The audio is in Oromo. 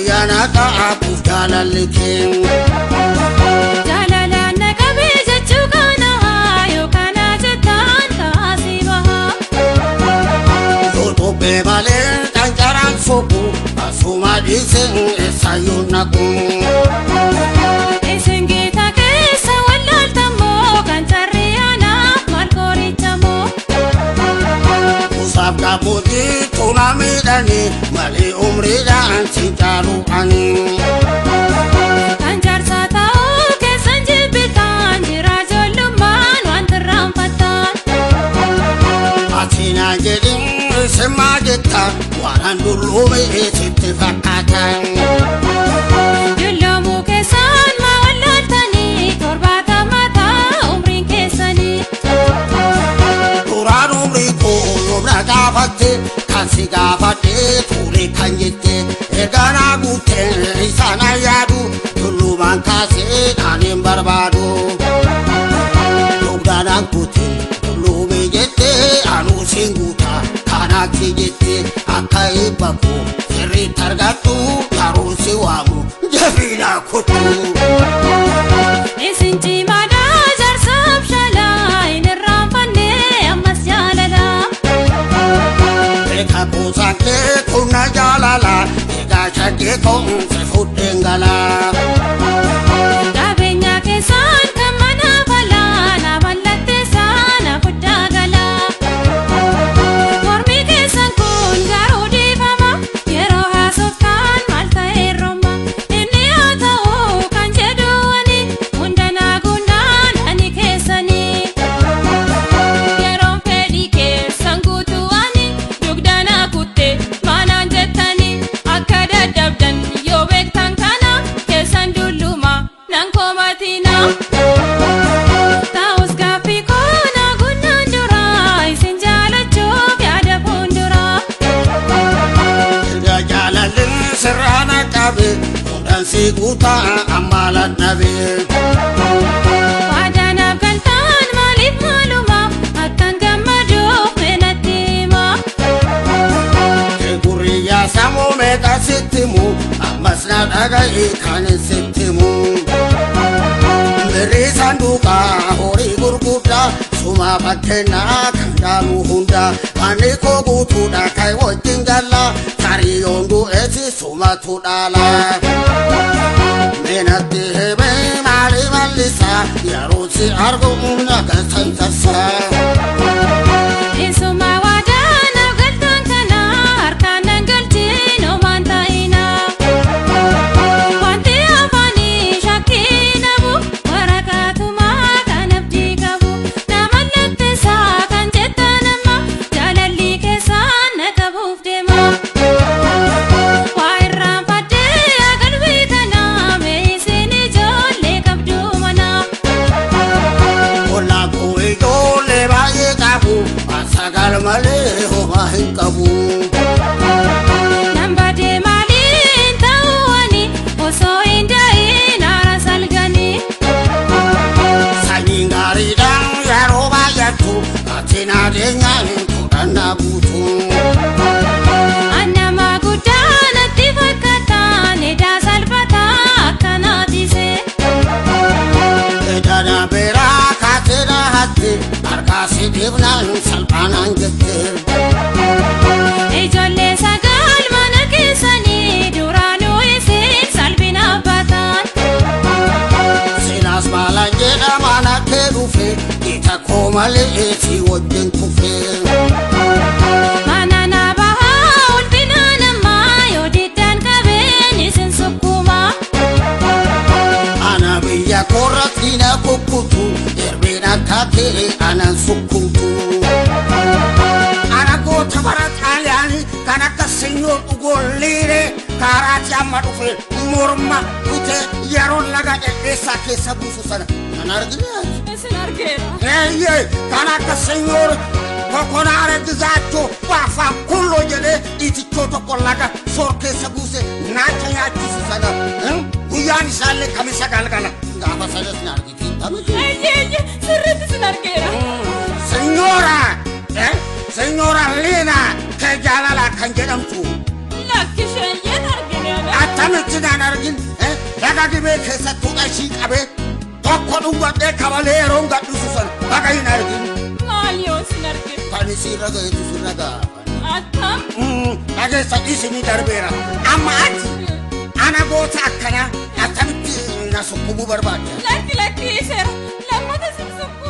Wayyaana ta'aaf jaalalli kee. Jaalalaan na qabee jechuu kana yookaan jettaan taasii baha. Tutubbee malee cancaraan soqu asuma dhiisee eessayyuu naqu. Isin geeta keessa wallaaltammoo kan tarree anaaf maal qorichamoo? Kusaaf gammoojjii tuna miidhanii malee umriidhaan si caalu ani. Kan jaarsaa ta'uu keessan jibbitaan jira ijoollummaan waan tirraanfattaan. Ati naan jedhin isin maa jetta waan dulluume sitti fakkaata. Dulloomuu keessan maa wallaaltanii 70 ta'a umriin keessanii. Duraan umrii koo yoomna gaafatte kan si gaafadhe fuulee kan jette erga naa guutte isaan yaadu tullumaan kaasee kan hin barbaadu. Dugdaanaan kutte tulluumee jette anuu siin guuta kanaatti jette akka eebba koo sirriitti argattu garuu si waamu jabiinaa kottu. Isin cimaadhaa jaarsaaf shalaa hin irraanfanne ammas jaalalaa. Beeka kuusaan kee kunna jaalala egaa shaggee koo si fudheen galaa. Qabeenya keessan kan mana falaa na mallatteessaa na guddaa galaa. Mormi keessan kun garuu dhiifama yeroo haasoftaan maal ta'ee rooma. Inni haa ta'uu kan jedhuwani hunda naa guunnaan ani keessanii. Yeroon fedhii keessan guutuwani dugda kutte maanaan jettanii akka dadhabdan yoo beektan kana keessan dulluma nan komatina. Ta'us gaaffii koo na guunnaan dura isin jaalachuuf yaada fuuldura. Erga jaalalli sirraana qabe hundaan si guutaa amma ladhabe. Waadaanaaf galtaan maaliif maaluma akkan gammaduuf meenatti hima. Gurriyaa sammuu meeqa sitti himu ammas na dhaga'i kan sitti himu. Birrii sanduuqaa horii gurguddaa suma fakkeenyaa kan dhaalu hunda manni koo guutuudha kan wajjin galla tarii yoon du'eesi sumatu dhaala. Meenatti himee maali mallisa yeroo si argu naga san. Isuma waadaanaaf galtaan kana harkaan nan galchiin homaan ta'ina. Wanti afaanii shakkii nabu waraqaatumaa kan abdii qabu. Na mallatteessaa kan jettan amma jaalalli keessaan na qabuuf deema. Waa irraanfadhee qalbii kana mee isin ijoollee qabdu mana. Ollaa koo ijoollee baay'ee qabu sagal malee homaa hin qabu. Nan badee maaliin ta'uwani osoo hin da'iin haara salganii. Sanyiin gaariidhaan yeroo baay'attu ati naadeenyaan kudhannaa guutu. Annama guddaa natti fakkaatan edaa salphataa akkanaatise. Edana biraa kaatee dhahatte harkaa si dhiibnaan salphaanaan jette. Ijoollee 9 mana keessanii duraanuu isin salphina baatan. Seenaas maalaan jedha mana kee dhufe ita koo malee si wajjin kufe. Mana na bahaa ulfina namaa yoo diddaan qabeen isin sukkuma. Ana biyya koorratti na kukkutu erbeen akka kee anan sukkumtu. Ana goota bara Xaaliyaanii kan akka Sinyoor Dhugoo Liiree kaaraatti amma dhufe morma kutee yeroo laga dhedheessaa keessa buusu sana kan argine. Isin argeera. Eeyyee, kan akka Sinyoor Kokonaare Gizaachoo baafaan kulloo jedhee dhiitichoo tokko laga soor keessa buuse naacha nyaachisu sana guyyaan isaallee kamisa galgala gaafa sanas na argite tamiti. Eeyyee, sirriitti isin argeera. Signora, Signora Lina kee jaalala kan jedhamtu. Lakki isheeyyeen argine. Attami Sirriitti naan argin laga Gibee keessattuu dhashii qabee tokko dhungadhee kabalee yeroon gadhiisu sana baga hin argin. Maal yoo sin argin? Kan isiirra ga'etu sirra ga'a. Attam? Dhageessa, dhiisinii darbeera. Amma ati ana goota akkanaa akkamitti na sukkumuu barbaadda? Lakki, lakki, seera. Lammata sin sukkumu.